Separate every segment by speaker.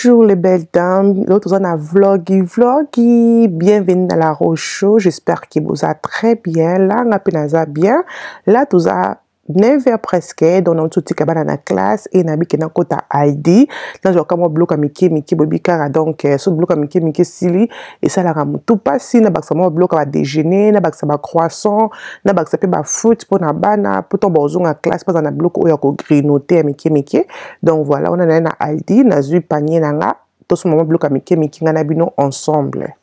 Speaker 1: Bonjour les belles dames, l'autre on a vloggy vloggy, bienvenue dans la Roche. J'espère que vous êtes très bien. Là, on a bien. Là, tout ça 9h presque, donc on tout bana na classe et na biki na kota ID. Nazwaka mwa biloko ya mike mike boyebi kaka donc so biloko ya mike mike esili esalaka motu mpasi nabakisa mwa biloko ya badejeuner, nabakisa bacroissant, nabakisa mpe bafruit mpo na bana mpo ntango bazonga classe mpo na biloko oyo ya kogrignote ya mike mike. Donc voilà, wana naye na Aldi, nazwi panier na nga, tosomba mwa biloko ya mike mike ngai na bino ensemble.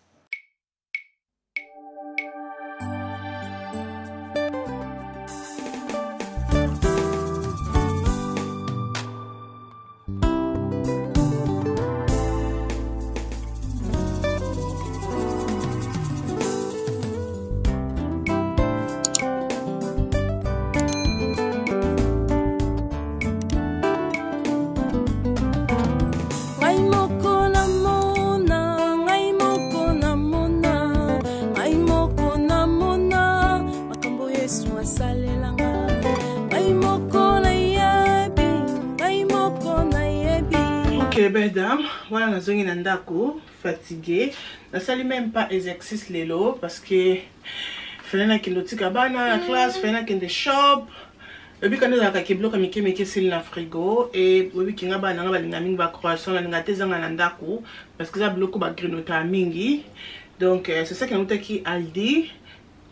Speaker 2: Ok, belle dame, voilà, nazongi na ndako, fatigué. Nasali même pas exercice lelo parce que fallait nakende otika bana na classe, fallait nakende shop. Oyebi kanda ezalaka ke biloko mike mike esili na frigo e oyebi kinga bana nanga balinga mingi ba croissant, nalinga te ezanga na ndako parce que eza biloko ba grignota mingi. Donc c'est ça qui nautaki Aldi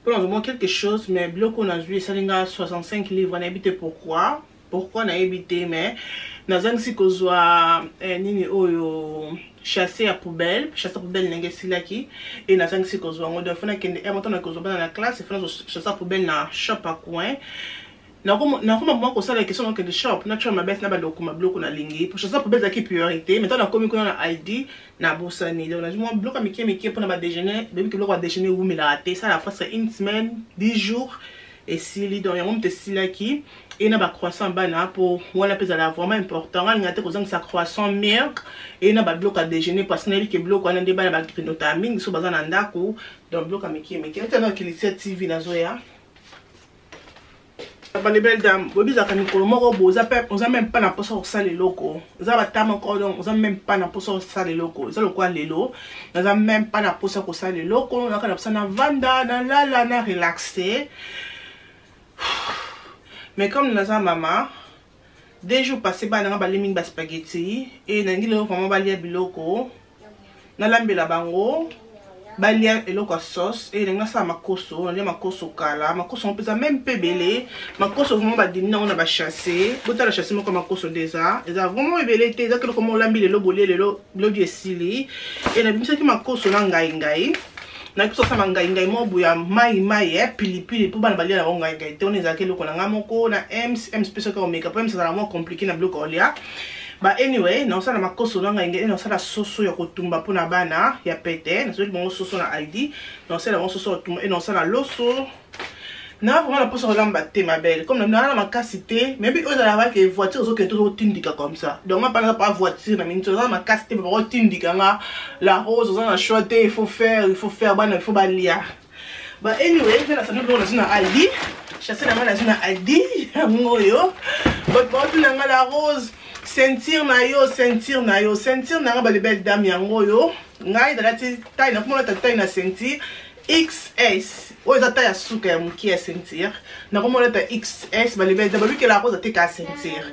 Speaker 2: mpo nazwa mwa quelque chose, mais biloko nazwi esali nga 65 livres, nayebi te pourquoi. Pourquoi nayebi te, mais nazangisi kozwa nini oyo chasse ya poubelle, chasse ya poubelle ndenge esilaki e nazangisi kozwa yango. Donc fona kende moto na kozwa bana na classe, fona chasse ya poubelle na shop à coin. Nakoma mwa kosala question nakende shop natia mabese na banda kokoma biloko nalingi po chasse ya poubelle ezalaki priorité. Mais ntango nakomi kuna na Aldi, nabosani. Donc nazwi mwa biloko ya mike mike mpona badejeuner. Bebi ke biloko ya déjeuner ewumelaka te, esala presque une semaine, 10 jours esili. Donc yango moto esilaki e na bacroissant bana mpo wana mpe ezala vraiment important. Nga alinga te kozangisa croissant, milk e na babiloko ya déjeuner parce que nayebi ke biloko wana nde bana bagrignota mingi so baza na ndako. Donc biloko ya mike mike neti na okilisia TV nazoya. Bale belle dame, boyebi ezalaka mikolo moko boye oza même pas na mposa kosala eloko, eza bata moko, donc oza même pas na mposa kosala eloko. Eza lokola lelo, naza même pas na mposa kosala eloko, naka na mposa navanda, nalala, na relaxe. Mais comme naza mama, 2 jours passé bana nanga balie mingi baspaghetti e nalingi lelo vraiment balia biloko nalambela bango, balia eloko ya sauce. E ndenge nasala makoso, nalia makoso kala, makoso yango mpenza même mpe ebele. Makoso vraiment badimi nango na bachasse. Botala chasse moko ya makoso nde eza vraiment ebele te, eza keloko mo olambi lelo, bolie lelo, lobi esili. E nabimisaki makoso na ngai ngai nayaki kosala ngai ngai moko boye ya mai mai ya pilipili mpo bana balia nango ngai ngai te. Wana ezalaki eloko na ngai moko na ems ems mpe soki omeka mpo ems ezala mwa compliqué na biloko olia ba. Anyway, naosala makoso na ngai ngai, naosala soso ya kotumba mpona bana ya pete. Nazweli bango soso na Aldi, naosala bango soso ya kotumba e naosala loso. Na vraiment na mposa kolamba te, ma belle, comme naa na makasi te. Maybe oyo ezalaka ke voiture ozokende tozotindika comme ça. Donc nga mpana pa voiture na miniti oza na makasi te, bakotindika nga. La Rose, oza na choix te, il faut faire, il faut faire, bana il faut balia. Ba anyway, mpe nasali biloko nazwi na Aldi, chasse na ngai nazwi na Aldi yango oyo. Bato baotuna nga: "La Rose, ceinture na yo, ceinture na yo?" Ceinture na nga, bale belle dame, yango oyo. Ngai nalati taille, nakomona taille na ceinture XS. Oyo eza taille ya suka ya moke ya ceinture, nakomona ta XS. Bale belle dame, babikela Rose ateka ceinture,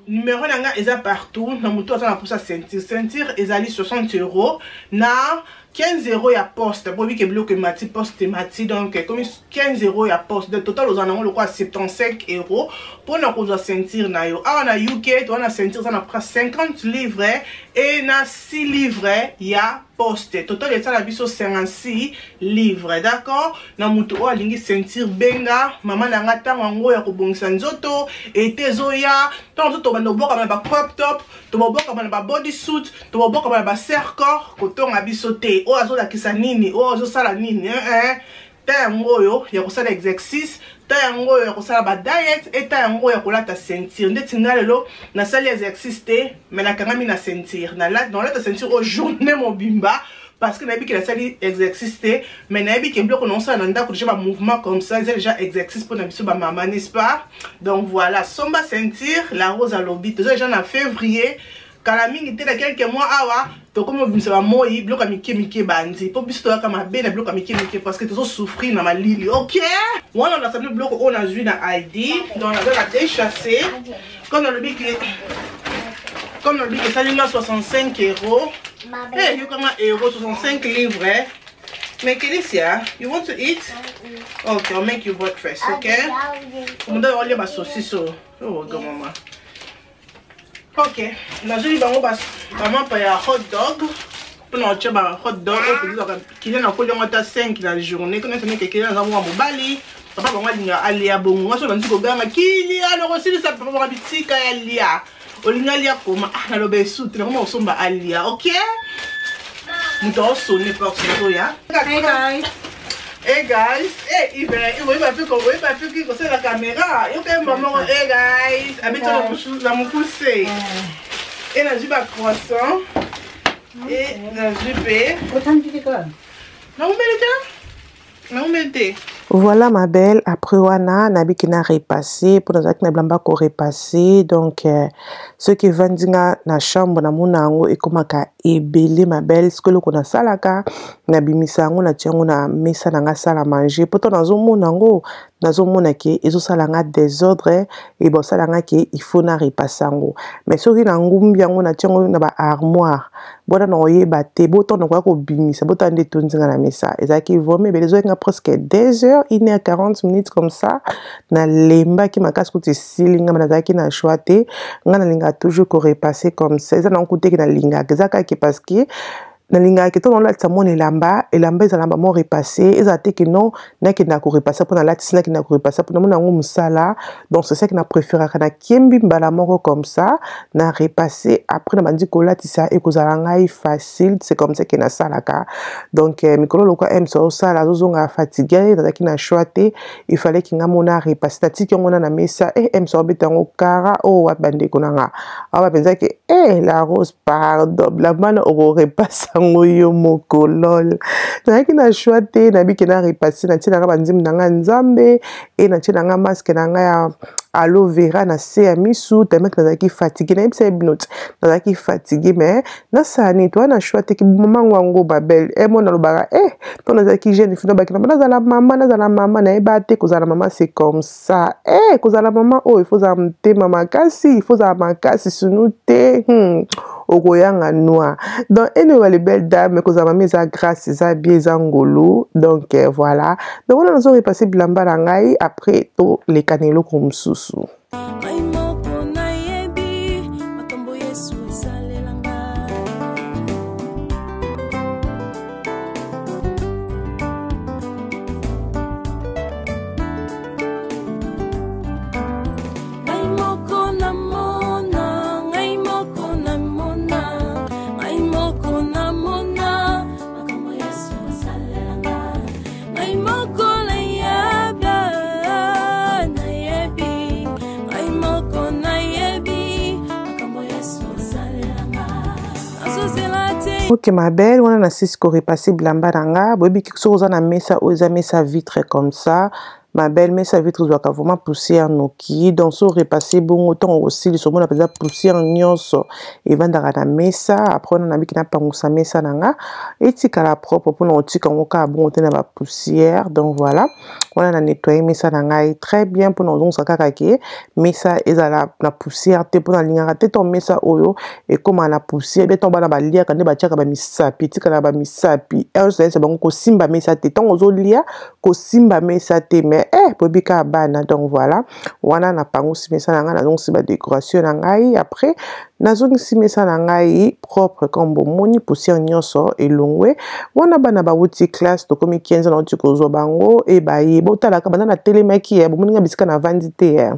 Speaker 2: numéro na nga eza partout. Na motu aza na mposa ceinture, ceinture ezali 60 € na 15 € ya poste. Po bike biloko emati, poste emati, donc ekomi 15 € ya poste. Donc total ozala nango lokola 75 € mpona kozwa ceinture na yo. Awa na UK toza na ceinture eza na près 50 livres e na 6 livres ya poste, total esala biso 56 livres, d'accord? Na motu oyo alingi ceinture, benga mama na nga. Ntango yango ya kobongisa nzoto ete ezoya, ntango mosusu tobanda kobokama na bacrop top, tobobokama na babody suit, tobobokama na baserre-corps. Kotonga biso te oyo azolakisa nini, oyo azosala nini. Ta yango oyo ya kosala exercice, ta yango oyo ya kosala badiet e ta yango oyo ya kolata ceinture. Ndeti nga lelo nasali exercice te, mais nakangami na ceinture, nalata ceinture oyo journée mobimba parce que nayebi ke nasali exercice te, mais nayebi ke biloko naosala na ndako déjà, bamouvement comme ça eza déjà exercice mpona biso bamama, n'est-ce pas? Donc voilà, somba ceinture. La Rose alobi toza déjà na février. Kala mingi te, na quelques mois awa tokomi obimisa bamoi, biloko ya mike mike ebandi, mpo biso toyaka mabe na biloko ya mike mike parce que tozosouffrir na malili. Ok, wana nasabli biloko oyo nazwi na ID. Donc naza na déchassé, comme nalobi ke, comme nalobi ke esali nga 65 euros. Eh, yokanga euro, 65 livres. Mais Kelicia, you want to eat? Okay, I'll make you breakfast, okay? Omuda olia ba saucisse. Oh, go mama. Ok, nazwi bango bamapa ya hot dog mpona kotya ba hot dog oyo tozwaka. Kilia nakoli yango ata 5 na journée, kuna neti kilia naza mwa mobali, papa bango alinga alia bongo. Nga so bandi koganga kilia nakosilisa, papa bango bitika ya lia, olingi alia koma. Ah, naloba esu te, nakoma kosomba alia. Ok, moto aosone porte, nazoya.
Speaker 3: Hey guys.
Speaker 2: Hey guys, hey Ibe, oyeba mpe oyeba mpe kosala caméra, yoka ye moko. Hey guys, abeti na mokuse e nazwi ba croissant e nazwi mpe naumeli te, naumeli te.
Speaker 1: Voilà ma belle, après wana nabiki na repasser mpo nazalaki na bilamba korepasser. Donc soki evandi nga na chambre, namona yango ekomaka ebele, ma belle. Soki eloko nasalaka, nabimisa yango, natia yango na mesa na nga salle à manger, po to nazomona yango, nazomona ke ezosala nga désordre e bosala nga ke il faut na repasser yango. Mais soki nangumbi yango, natia yango na ba armoire, bona na oyeba te, boto nakoya kobimisa, botala nde etondi nga na mesa. Ezalaki vraiment ebele, ezwaki nga presque 2 heures, 1 heure 40 minutes comme ça. Nalembaki makasi, kutu esili nga, nazalaki na choix te. Nga nalingaka toujours korepasser comme ça. Eza nango kuteki nalingaka, eza kaka parce que nalingaka ke ntongo nalatisa mwana elamba, elamba ezala bamo repassé. Ezala te ke non, nakendaka korepasser mpo nalatisi, nakendaka korepasser mpo namona yango mosala. Donc c'est ça que na préféraka, nakiembi mbala moko comme ça, na repasser, après nabandi kolatisa, ekozala ngai facile. C'est comme ça ke nasalaka. Donc mikolo lokwa m so osala, azozonga fatigué, nazalaki na choix te, il fallait que nga mona repasser. Natiki yango wana na mesa e m so obeta yango kara oyo wapi. Bandeko na nga awa mpenza ke e la Rose, pardon, bilamba wana okorepasser yango yo moko. Lol, nazalaki na choix te, nabiki na repasser. Natie nanga banzembo na nga Nzambe e natie nanga masque na nga ya aloe vera na se ya misu, tellement nazalaki fatigué. Nayebisa ye bino ti nazalaki fatigué, mais nasala nini? Toza na choix te, mamango yango babele e mo nalobaka e mpo nazalaki jeune fille, nobaki nazala mama, nazala mama, nayeba te kozala mama c'est comme ça. E kozala mama oyo, il faut ozala motema makasi, il faut ozala makasi, sunu te okoyanga noir. Donc anyway, les belles dames, kozala mama eza grâce, eza bien, eza ngolu. Donc voilà, donc wana nazo repasser bilamba na ngai, après toleka na eloko mosusu.
Speaker 4: Ngai moko nayebi makambo Yesu esalelanga. Ngai moko namona, ngai moko namona, ngai moko namona makambo Yesu esalelanga. Ngai moko nayeba, nayebi, ngai moko nayebi makambo Yesu asalelanga. Nazozela te.
Speaker 1: Ok ma belle, wana nasisi korepasser bilamba na nga. Boyebi soki oza na mesa oyo eza mesa vitre comme ça, ma belle, mesa vitre ezwaka vraiment poussière noki. Donc so repasser bongo, ntongo kosilisa, omona mpenza poussière nyonso evandaka na mesa. Après wana nabiki napangusa mesa na nga, etikala propre, mpona kotika yango kaka bongo te na bapoussière. Donc voilà, wana na nettoyer mesa na ngai très bien, mpona kozongisa kaka ke mesa ezala na poussière te, mpona alingaka te to mesa oyo ekóma na poussière be. Ntango bana baliaka nde batiaka bamisapi, etikala bamisapi. Ozalisa bango kosimba mesa te, ntango ozolia kosimba mesa te, mais boyebi kaka bana. Donc voilà, wana napangusi mesa na ngai, nazongisi badécoration na ngai, après nazongisi mesa na ngai propre comme bomoni, poussière nyonso elongwe. Wana bana bawuti classe, tokomi 15, nauti kozwa bango e baye. Botalaka banda natelemaki ye, bomoni nga bisika navandi te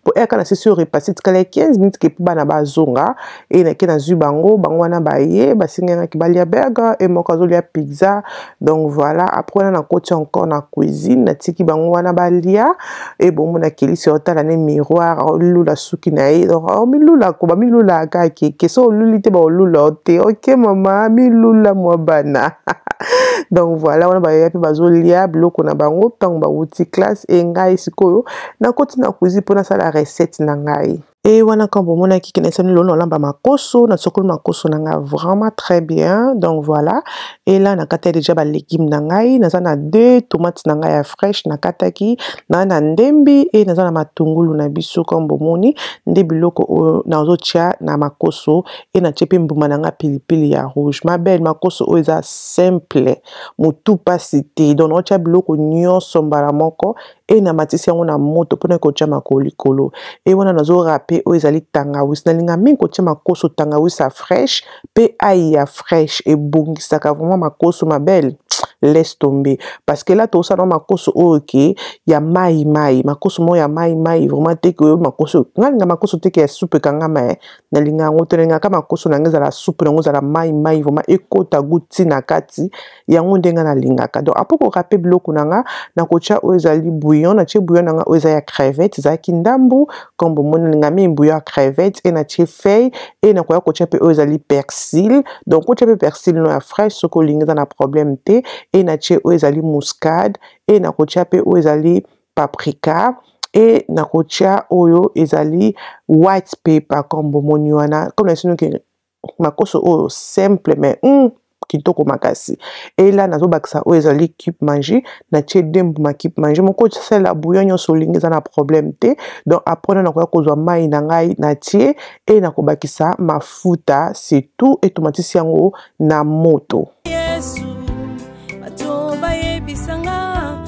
Speaker 1: po eyaka na sisi oyo repasser, tikala ya 15 minutes ke mpo bana bazonga. E nake nazwi bango, bango wana baye, basengengaki balia burger e moko azolia pizza. Donc voilà, après wana nakoti encore na cuisine, natiki bango wana balia. E bomona Kelisi otala ne miroir, olula suki na ye. Donc omilula ko bamilulaka keke, so oluli te baolula te. Ok mama, milula mwa bana. Donc voilà, wana baya mpe bazolia biloko na bango ntango bawuti classe. E ngai sikoyo nakoti na cuisine mpo nasala recette na ngai. E wana quand bomonaki ke naisani lelo nalamba makoso, nasokoli makoso na nga vraiment très bien. Donc voilà, et là nakataki déjà ba légumes na ngai. Naza na deux tomates na ngai ya fraîche nakataki, na na ndembi e naza na matungulu na biso. Comme bomoni nde biloko oyo nazotia na makoso, e natie mpe mbuma na nga pilipili ya rouge. Ma belle, makoso oyo eza simple, motu pasi te. Donc naotia biloko nyonso mbala moko e namatisi yango na moto mpona kotia makolo likolo. E wana nazorâper oyo ezali tangawisi. Nalinga mingi kotia makoso tangawisi ya fraîche mpe ail ya fraîche, ebongisaka vraiment makoso. Ma belle, laisse tomber, parce que là tosala makoso oyo ke ya mai mai, makoso moko ya mai mai vraiment te. Ke oyo makoso, nga linga makoso te ke ya supe ekangama. Nalinga yango te. Nalingaka makoso na nga ezala supe nango ezala mai mai vraiment, ekota goût na kati. Yango nde nga nalingaka. Donc après korâper biloko na nga, nakotia oyo ezali bouillon. Natie bouillon na nga oyo eza ya crevette, ezalaki ndambu. Comme bomoni, nalinga mingi bouillon ya crevette. E natie feuille e nakoya kotia mpe oyo ezali persil. Donc kotia mpe persil no ya fraîche soki olingi, eza na problème te. E natie oyo ezali muscade, e nakotia mpe oyo ezali paprika, e nakotia oyo ezali white pepper. Comme bomoni wana, comme nasinoki makoso oyo simple mais kitoko makasi. Ela nazobakisa oyo ezali cube Maggi. Natie de mbuma cube Maggi moko. Osalela bouillon nyonso olingi, eza na problème te. Donc après na nakoya kozwa mai na ngai, natie e nakobakisa mafuta, c'est tout. E tomatisi yango na moto.
Speaker 4: Yesu, bato bayebisanga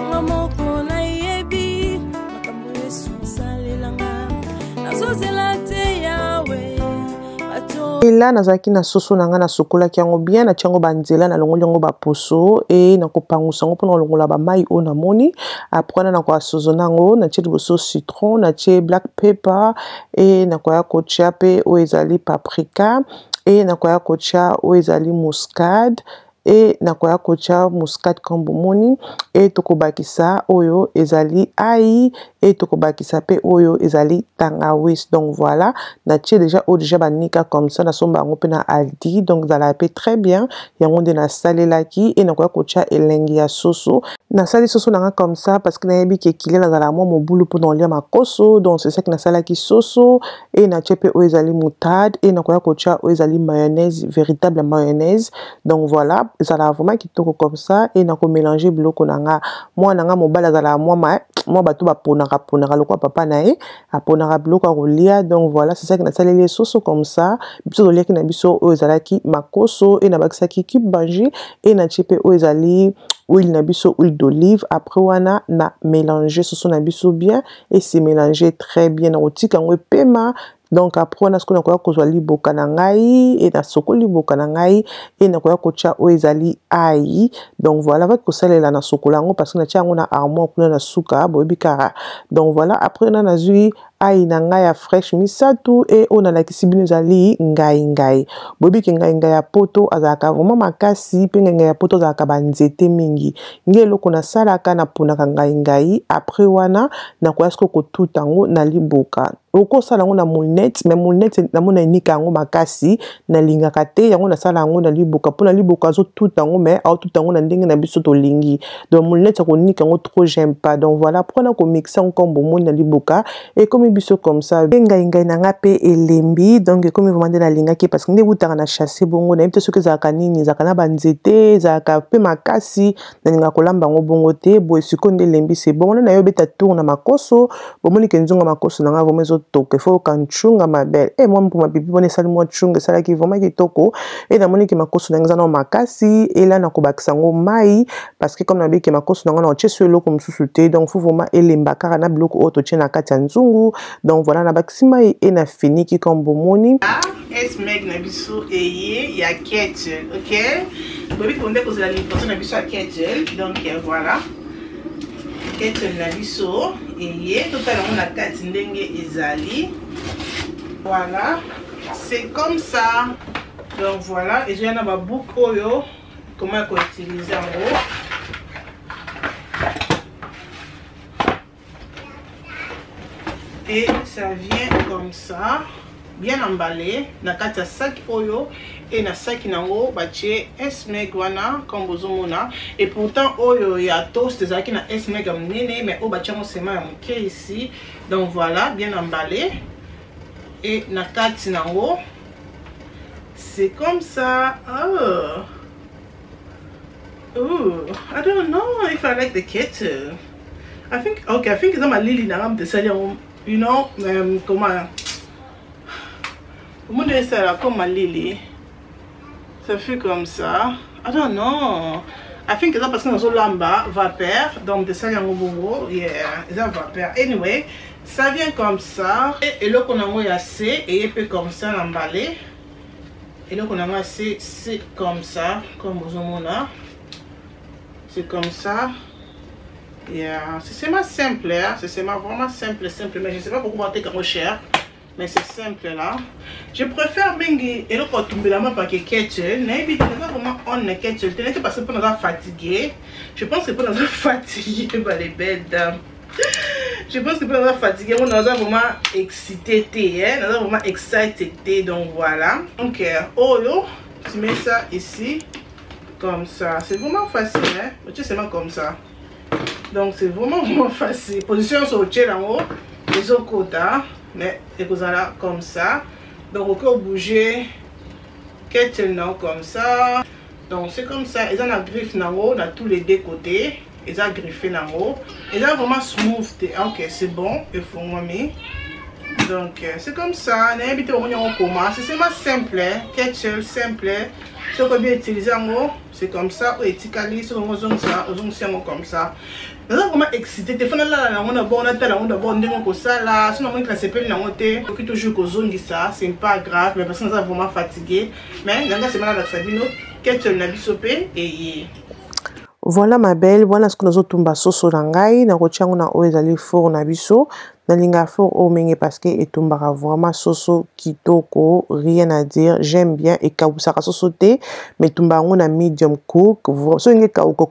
Speaker 4: nga moko nayebi makambo Yesu asalelanga. Nazozela te Yawe, bato.
Speaker 1: Ela nazalaki na soso na ngai, nasukolaki yango bien, natia yango banzela, nalongoli yango baposo e nakopangusa yango mpona kolongola bamai oyo namoni. Après wana nakoassaisonner yango. Natie liboso citron, natie black pepper, e nakoya kotia mpe oyo ezali paprika, e nakoya kotia oyo ezali muscade, e nakoya kotia muscade comme bomoni. E tokobakisa oyo ezali ail, e tokobakisa mpe oyo ezali tangawis. Donc voilà, natie déjà oyo déjà banika comme ça, nasomba yango mpe na Aldi, donc ezalaka mpe très bien. Yango nde nasalelaki. E nakoya kotia elengi ya soso. Nasali soso na nga comme ça parce que nayebi ke Kilian azala mwa mobulu mpona kolia makoso. Donc c'est ça que nasalaki soso. E natie mpe oyo ezali moutarde, e nakoya kotia oyo ezali mayonnaise, véritable mayonnaise. Donc voilà, ezalaka vraiment kitoko comme ça. E nakomélanger biloko na nga. Mwana na nga mobali azalaka mwa bato baponaka ponaka lokola papa na ye, aponaka biloko ya kolia. Donc voilà, c'est ça que nasaleli ye soso comme ça. Biso toliaki na biso oyo ezalaki makoso. E nabakisaki cube Maggi, e natie mpe oyo ezali huile na biso, huile d'olive. Après wana na mélanger soso na biso bien, e se mélanger très bien. Nakotika yango epema. Donc après wana sikoyo nakoya kozwa liboka na ngai, e nasokoli liboka na ngai, e nakoya kotia oyo ezali ail. Donc voilà, vaki kosalela, nasokola yango parce que natia yango na armoire kuna na suka, boyebi kaka. Donc voilà, après wana nazwi ail na ngai ya fraîche misato. E oyo nalakisi bino ezali ngai ngai. Boyebi ke ngai ngai ya poto azalaka vraiment makasi, mpe ngai ngai ya poto azalaka banzete mingi. Nge eloko nasalaka, naponaka ngai ngai. Après wana nakoya sikoyo kotuta yango na liboka. Okosala yango na moulinette, mais moulinette namona enika yango makasi, nalingaka te yango. Nasala yango na liboka mpona liboka azotuta yango, mais aotuta yango na ndenge na biso tolingi. Donc moulinette akonika yango trop, j'aime pas. Donc voilà, mpona komixer yango comme bomoni na liboka, ekomi biso comme ça. Mpe ngai ngai na nga mpe elembi. Donc ekomi vraiment nde nalingaki parce que nde ebutaka na chasse bongo. Nayebi te soki ezalaka nini, ezalaka na banzete, ezalaka mpe makasi. Nalingaka kolamba yango bongo te. Boye sikoyo nde elembi, c'est bon. Wana nayo obeta tour na makoso. Bomoni ke nzunga makoso na nga vraiment ezotoka, ifo oyoka ncunga. Ma belle, e mwa mbuma pipi mpona esali mwa ncunga, esalaki vraiment kitoko. E namoni ke makoso na nga eza nao makasi. Ela na kobakisa yango mai parce que comme nayebi ke makoso na nga na otie so eloko mosusu te, donc faut vraiment elemba kaka na biloko oyo totie na kati ya nzungu. Donc voilà, nabakisi mai e na finiki comme bomoni.
Speaker 2: Smeg na biso eye ya kettle. Ok, boyebi konde kozela livraison na biso ya kettle. Donc voilà, kettle na biso eye. Totala yango na kati ndenge ezali. Voilà, c'est comme ça. Donc voilà, ezoya na babook oyo comment koutiliser yango. Et ça vient comme ça, bien emballé na kati ya sac oyo. E na saki nango batie Smeg wana comme bozomona. Et pourtant oyo ya toast ezalaki na Smeg ya monene, mais oyo batie yango sema ya moke ici. Donc voilà, bien emballé. Et na kati nango c'est comme ça. Oh. Ooh, I don't know if I like the kettle. I think, okay, I think eza malili na nga moto esali yango, you know, comment omoni esala comme malili, ça fait comme ça. I don't know, I think eza parce que nazolamba vapeur, donc moto esali yango bongo. Yeah, eza vapeur. Anyway, ça vient comme ça. Et eloko nango ya se eye mpe comme ça na mbale. Eloko nango ya se, c'est comme ça, comme bozomona, c'est comme ça. Yeah, c'est seulement simple, hein? C'est seulement vraiment simple, simple. Mais je sais pas pourquoi on trop cher. Mais c'est simple là. Je préfère mingi eloko otumbela mapa ke kettle. Nayebi te, naza vraiment on na kettle te. Nete parce que mpo naza fatigué. Je pense que mpo naza fatigué, ba les belles dames. Je pense que mpo naza fatigué, moi naza vraiment excité te, hein? Naza vraiment excited te. Donc voilà. Donc oyo, tu mets ça ici comme ça. C'est vraiment facile, hein? Tu sais, c'est comme ça. Donc c'est vraiment vraiment facile. Position sur le en haut, les autres côtés, mais là comme ça. Donc on peut bouger kettle non comme ça. Donc c'est comme ça. Ils ont la griffe en haut, dans tous les deux côtés. Ils ont griffé en haut. Ils ont vraiment smooth. Ok, c'est bon. Il faut moi. Donc c'est comme ça. C'est seulement simple, hein? Kettle simple. Ce qu'on peut utiliser en haut, c'est comme ça. Ou etikali, ce qu'on ça, on ça comme ça. Nous sommes vraiment excités. Téléphone là, là, on a bon, on a tel, on a bon, on a ça là. Sinon, on a classé na monté. Donc toujours qu'aux zones ça, c'est pas grave, mais parce que nous sommes vraiment fatigués. Mais dans la semaine la sabino, kettle na biso pe et
Speaker 1: voilà ma belle, voilà ce que nous tumba soso na ngai na kotia ngo na oyo ezali four na biso. Nalinga four oyo mingi parce que etumbaka vraiment soso kitoko, rien à dire, j'aime bien. Ekawusaka soso te, mais etumba yango na medium cook. So ndenge ekawuka,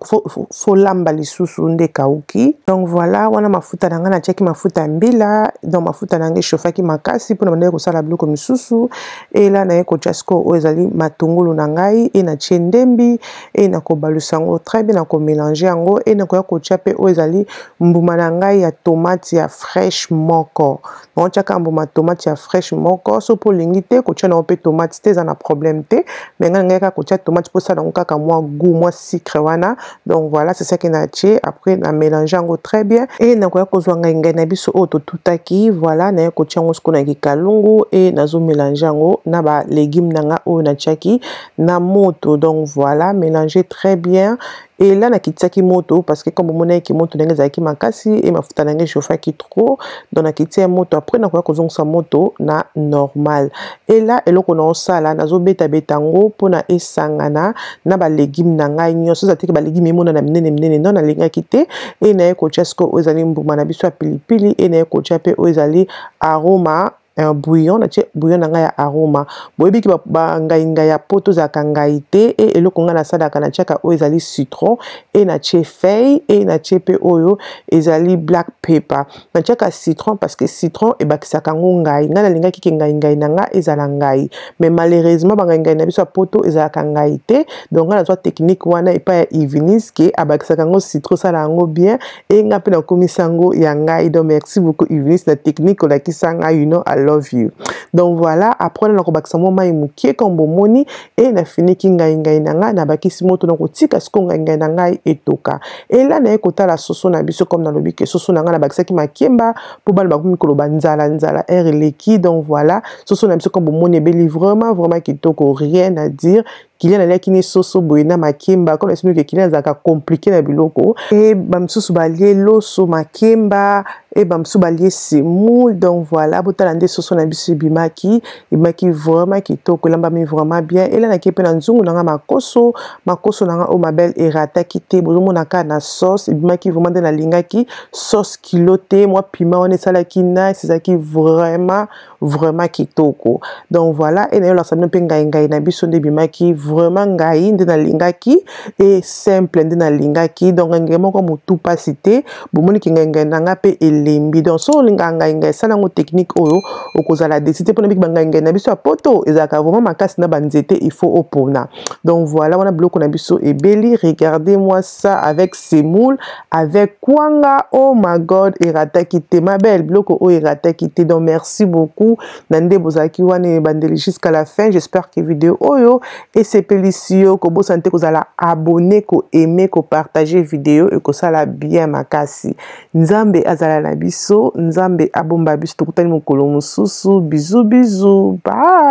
Speaker 1: faut lamba lisusu nde ekawuki. Donc voilà, wana mafuta na ngai natiaki mafuta ya mbila, donc mafuta na ngai echauffaki makasi mpona bandaki kosala biloko misusu. E la naye kotia sikoyo oyo ezali matungulu na ngai, e natie ndembi, e nakobalusa yango très bien, nakomélange yango, e nakoya kotia mpe oyo ezali mbuma na ngai ya tomate ya fraîche moko. Naotiaka mbuma tomate ya fraîche moko. So mpo olingi te kotia nango mpe tomate te, eza na problème te, mais ngai ngai kaka kotia tomate mpo osala yango kaka mwa goût, mwa sucre wana. Donc voilà, c'est ça que natie. Après na mélange yango très bien, e nakoya kozwa ngai ngai na biso oyo totutaki. Voilà, naye kotia yango sikoyo na kikalungu, e nazomélange yango na ba légume na nga oyo natiaki na moto. Donc voilà, mélanger très bien. Et là nakitiaki moto parce que comme omonaki moto ndenge ezalaki makasi e mafuta na ngai echauffaki trop, donc nakitia moto. Après nakoya kozongisa moto na normal. Et là eloko na osala, nazobetabeta yango mpona esangana na balégume na ngai nyonso. Eza teke balégume emonana minene minene, non, nalingaki te. E naye kotia sikoyo oyo ezali mbuma na biso ya pilipili, e naye kotia mpe oyo ezali aroma, un bouillon. Natie bouillon na ngai ya aroma. Boyebiki bangai ngai ya poto ezalaka ngai te. E eloko ngai nasalaka, natiaka oyo ezali citron, e natie feuille, e natie mpe oyo ezali black pepper. Natiaka citron parce que citron ebakisaka yango ngai. Ngai nalingaki ke ngai ngai na ngai ezala ngai, mais malheureusement bangai ngai na biso ya poto ezalaka ngai te. Donc ngai nazwa technique wana epai ya Ivinis ke abakisaka yango citron, osala yango bien, e ngai mpe nakomisa yango ya ngai. Donc merci beaucoup Ivinis na technique olakisa ngai, you know I love you. Donc voilà, après nakobakisa mwa mai mokie comme bomoni, e nafiniki ngai ngai na ngai, nabakisi moto, nakotika sikoyo ngai ngai na ngai etoka. E la naye kotala soso na biso. Comme nalobi ke soso na ngai nabakisaki makemba mpo bana bakomi koloba nzala nzala, aire eleki. Donc voilà, soso na biso comme bomoni ebeli vraiment vraiment kitoko, rien à dire. Kilian aliaki ne soso boye na makemba. Comme nasi ke Kilian azalaka compliqué na biloko, e bamisusu balie loso makemba, e bamisusu balie semoule. Donc voilà, botala nde soso na biso ebimaki, ebimaki vraiment kitoko, elambami vraiment bien. Elandaki mpe na nzungu na nga makoso, makoso na nga oyo mabele erataki te. Bozomona kaka na sauce ebimaki vraiment nde nalingaki, sauce kilo te, mwa piment wana esalaki nice, ezalaki vraiment vraiment kitoko. Donc voilà, e nayolakisa bino mpe ngai ngai na biso nde ebimaki. Vraiment ngai nde nalingaki e simple nde nalingaki. Donc ngai moko motu pasi te, bomoni ki ngai ngai na nga pe elembi. Donc so olingaka ngai ngai, sala yango technique oyo, okozala déçu te, mpona biki bangai ngai na biso ya poto ezalaka vraiment makasi na banzete, il faut opona. Donc voilà, wana biloko na biso ebeli. Regardez moi ça avec semoule, avec kwanga. Oh my God, erataki te, ma belle, biloko oyo erataki te. Donc merci beaucoup na nde bozalaki wana ebandeli jusqu'à la fin. J'espère que vidéo oyo esepelisi yo. Kobosana te kozala abonné, koaime, kopartage vidéo, ekosala bien makasi. Nzambe azala na biso, Nzambe abomba biso. Tokutani mokolo mosusu. Bisous, bisous, bye.